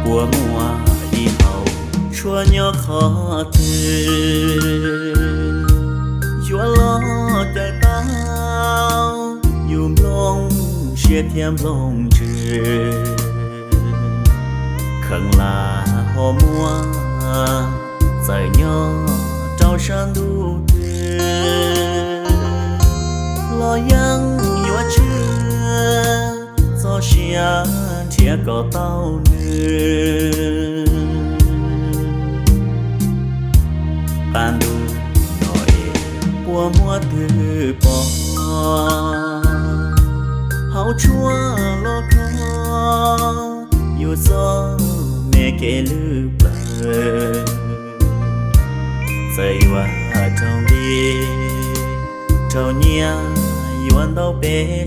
Puas muaj ib hau tshuab nyob qhov twg yuav los cawm tau yus nplooj siab thiab nplooj ntsws? Kheev lam ho muaj txawm nyob rau sab ntuj twg los yeej yuav tswj txoj sia nrhiav kom tau nws. Qab ntuj no es puas muaj twg pom hauv tshuab los kho yus txoj me kev lwj plawv. Txawm yuav raug nti raug nyiaj yuav ntau pes